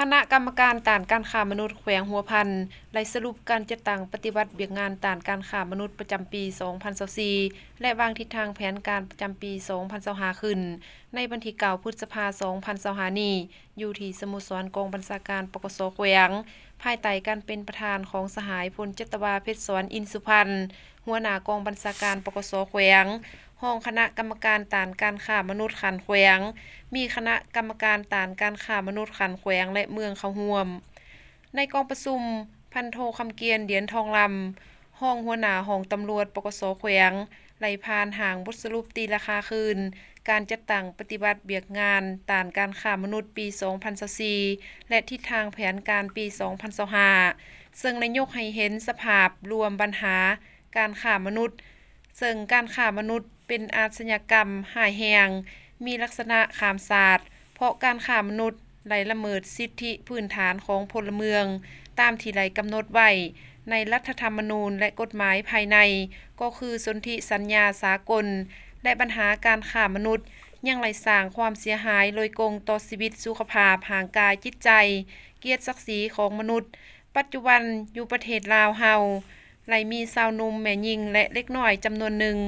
ຄະນະກຳມະການຕ້ານການຄ້າມະນຸດແຂວງຫົວພັນ ໄດ້ສະຫຼຸບການຈັດຕັ້ງປະຕິບັດວຽກງານຕ້ານການຄ້າມະນຸດປະຈຳປີສອງພັນຊາວສີ່ ແລະ ວາງທິດທາງແຜນການປະຈຳປີສອງພັນຊາວຫ້າຂຶ້ນ ໃນວັນທີເກົ້າ ພຶດສະພາ ສອງພັນຊາວຫ້ານີ້ ຢູ່ທີ່ສະໂມສອນກອງບັນຊາການ ປກສ ແຂວງ ພາຍໃຕ້ການເປັນປະທານຂອງສະຫາຍ ພົນຈັດຕະວາ ເພັດສອນ ອິນສຸພັນ ຫົວໜ້າກອງບັນຊາການ ປກສ ແຂວງ, ຮອງຄະນະກຳມະການຕ້ານການຄ້າມະນຸດຂັ້ນແຂວງ, ມີຄະນະກຳມະການຕ້ານການຄ້າມະນຸດຂັ້ນແຂວງ ແລະ ເມືອງເຂົ້າຮ່ວມ. ໃນກອງປະຊຸມ, ພັນໂທ ຄຳກຽນ ດຽນທອງລຳ ຮອງຫົວໜ້າຫ້ອງຕຳຫຼວດ ປກສ ແຂວງ ໄດ້ຜ່ານຮ່າງບົດສະຫຼຸບຕີລາຄາຄືນ ການຈັດຕັ້ງປະຕິບັດວຽກງານຕ້ານການຄ້າມະນຸດປີສອງພັນຊາວສີ່ ແລະ ທິດທາງແຜນການປີສອງພັນຊາວຫ້າ ເຊິ່ງໄດ້ຍົກໃຫ້ເຫັນສະພາບລວມບັນຫາການຄ້າມະນຸດ, ເຊິ່ງການຄ້າມະນຸດເປັນອາຊະຍາກຳຮ້າຍແຮງ, ມີລັກສະນະຂ້າມຊາດ, ເພາະການຄ້າມະນຸດໄດ້ລະເມີດສິດທິພື້ນຖານຂອງພົນລະເມືອງ ຕາມທີ່ໄດ້ກຳນົດໄວ້ໃນລັດຖະທຳມະນູນ ແລະ ກົດໝາຍພາຍໃນ, ກໍຄືສົນທິສັນຍາສາກົນ ແລະ ບັນຫາການຄ້າມະນຸດ ຍັງໄດ້ສ້າງຄວາມເສຍຫາຍໂດຍກົງຕໍ່ຊີວິດ, ສຸຂະພາບ, ຮ່າງກາຍ, ຈິດໃຈ, ກຽດສັກສີຂອງມະນຸດ. ປັດຈຸບັນຢູ່ປະເທດລາວເຮົາ ໄດ້ມີຊາວໜຸ່ມ, ແມ່ຍິງ ແລະ ເດັກນ້ອຍຈຳນວນໜຶ່ງ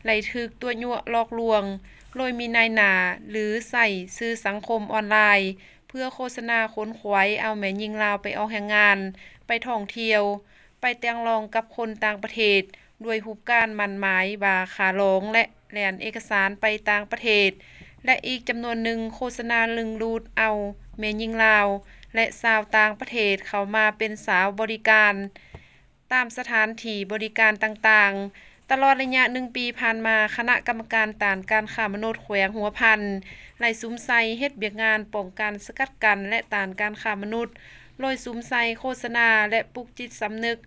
ໄດ້ຖືກຕົວະຍົວະຫຼອກລວງ ໂດຍມີນາຍໜ້າ ຫຼື ໃຊ້ສື່ສັງຄົມອອນລາຍ ເພື່ອໂຄສະນາຂົນຂວາຍເອົາແມ່ຍິງລາວໄປອອກແຮງງານ, ໄປທ່ອງທ່ຽວ, ໄປແຕ່ງລອງກັບຄົນຕ່າງປະເທດ ດ້ວຍຮູບການໝັ້ນໝາຍວ່າຂ້າລອງ ແລະ ແລ່ນເອກະສານໄປຕ່າງປະເທດ ແລະ ອີກຈຳນວນໜຶ່ງໂຄສະນາດຶງດູດເອົາແມ່ຍິງລາວ ແລະ ຊາວຕ່າງປະເທດເຂົ້າມາເປັນສາວບໍລິການ ຕາມສະຖານທີ່ບໍລິການຕ່າງໆ. ຕະຫຼອດໄລຍະໜຶ່ງປີຜ່ານມາ, ຄະນະກຳມະການຕ້ານການຄ້າມະນຸດແຂວງຫົວພັນ ໄດ້ສຸມໃສ່ເຮັດວຽກງານປ້ອງກັນ, ສະກັດກັ້ນ ແລະ ຕ້ານການຄ້າມະນຸດ, ໂດຍສຸມໃສ່ໂຄສະນາ ແລະ ປຸກຈິດສຳນຶກ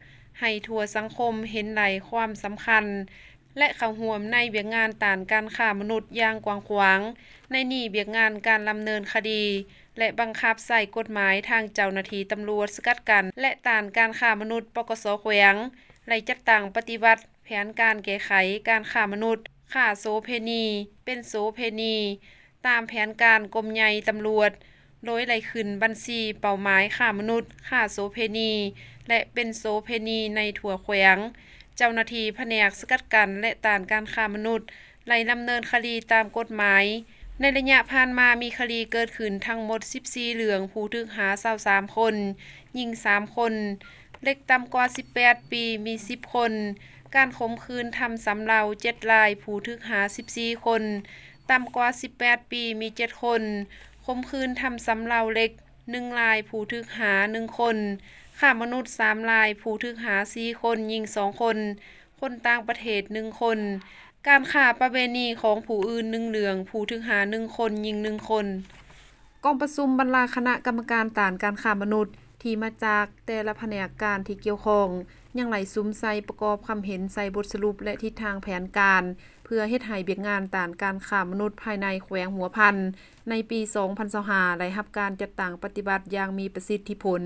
ໃຫ້ທົ່ວສັງຄົມເຫັນໄດ້ຄວາມສຳຄັນ ແລະ ເຂົ້າຮ່ວມໃນວຽກງານຕ້ານການຄ້າມະນຸດຢ່າງກວ້າງຂວາງ. ໃນນີ້, ວຽກງານການດຳເນີນຄະດີ ແລະ ບັງຄັບໃຊ້ກົດໝາຍ, ທາງເຈົ້າໜ້າທີ່ຕຳຫຼວດສະກັດກັ້ນ ແລະ ຕ້ານການຄ້າມະນຸດ ປກສ ແຂວງ ໄດ້ຈັດຕັ້ງປະຕິບັດແຜນການແກ້ໄຂການຄ້າມະນຸດ, ຄ້າໂສເພນີ, ເປັນໂສເພນີ ຕາມແຜນການກົມໃຫຍ່ຕຳຫຼວດ, ໂດຍໄດ້ຂຶ້ນບັນຊີເປົ້າໝາຍຄ້າມະນຸດ, ຄ້າໂສເພນີ ແລະ ເປັນໂສເພນີໃນທົ່ວແຂວງ. ເຈົ້າໜ້າທີ່ພະແນກສະກັດກັ້ນ ແລະ ຕ້ານການຄ້າມະນຸດ ໄດ້ດຳເນີນຄະດີຕາມກົດໝາຍ. ໃນໄລຍະຜ່ານມາມີຄະດີເກີດຂຶ້ນທັງໝົດສິບສີ່ເລື່ອງ, ຜູ້ຖືກຫາຊາວສາມຄົນ, ຍິງສາມຄົນ, ເດັກຕ່ຳກວ່າສິບແປດປີມີສິບຄົນ, ການຂົ່ມຂືນທຳຊຳເລົາເຈັດລາຍ, ຜູ້ຖືກຫາສິບສີ່ຄົນ, ຕ່ຳກວ່າສິບແປດປີມີເຈັດຄົນ, ຂົ່ມຂືນທຳຊຳເລົາເດັກ ໜຶ່ງລາຍ, ຜູ້ຖືກຫາໜຶ່ງຄົນ, ຄ້າມະນຸດສາມລາຍ, ຜູ້ຖືກຫາສີ່ຄົນ, ຍິງສອງຄົນ, ຄົນຕ່າງປະເທດໜຶ່ງຄົນ, ການຄ້າປະເວນີຂອງຜູ້ອື່ນໜຶ່ງເລື່ອງ, ຜູ້ຖືກຫາໜຶ່ງຄົນ, ຍິງໜຶ່ງຄົນ. ກອງປະຊຸມບັນດາຄະນະກຳມະການຕ້ານການຄ້າມະນຸດ ທີ່ມາຈາກແຕ່ລະພະແນກການທີ່ກ່ຽວຂ້ອງ ຍັງໄດ້ສຸມໃສ່ປະກອບຄຳເຫັນໃສ່ບົດສະຫຼຸບ ແລະ ທິດທາງແຜນການ ເພື່ອເຮັດໃຫ້ວຽກງານຕ້ານການຄ້າມະນຸດພາຍໃນແຂວງຫົວພັນ ໃນປີສອງພັນຊາວຫ້າ ໄດ້ຮັບການຈັດຕັ້ງປະຕິບັດຢ່າງມີປະສິດທິຜົນ.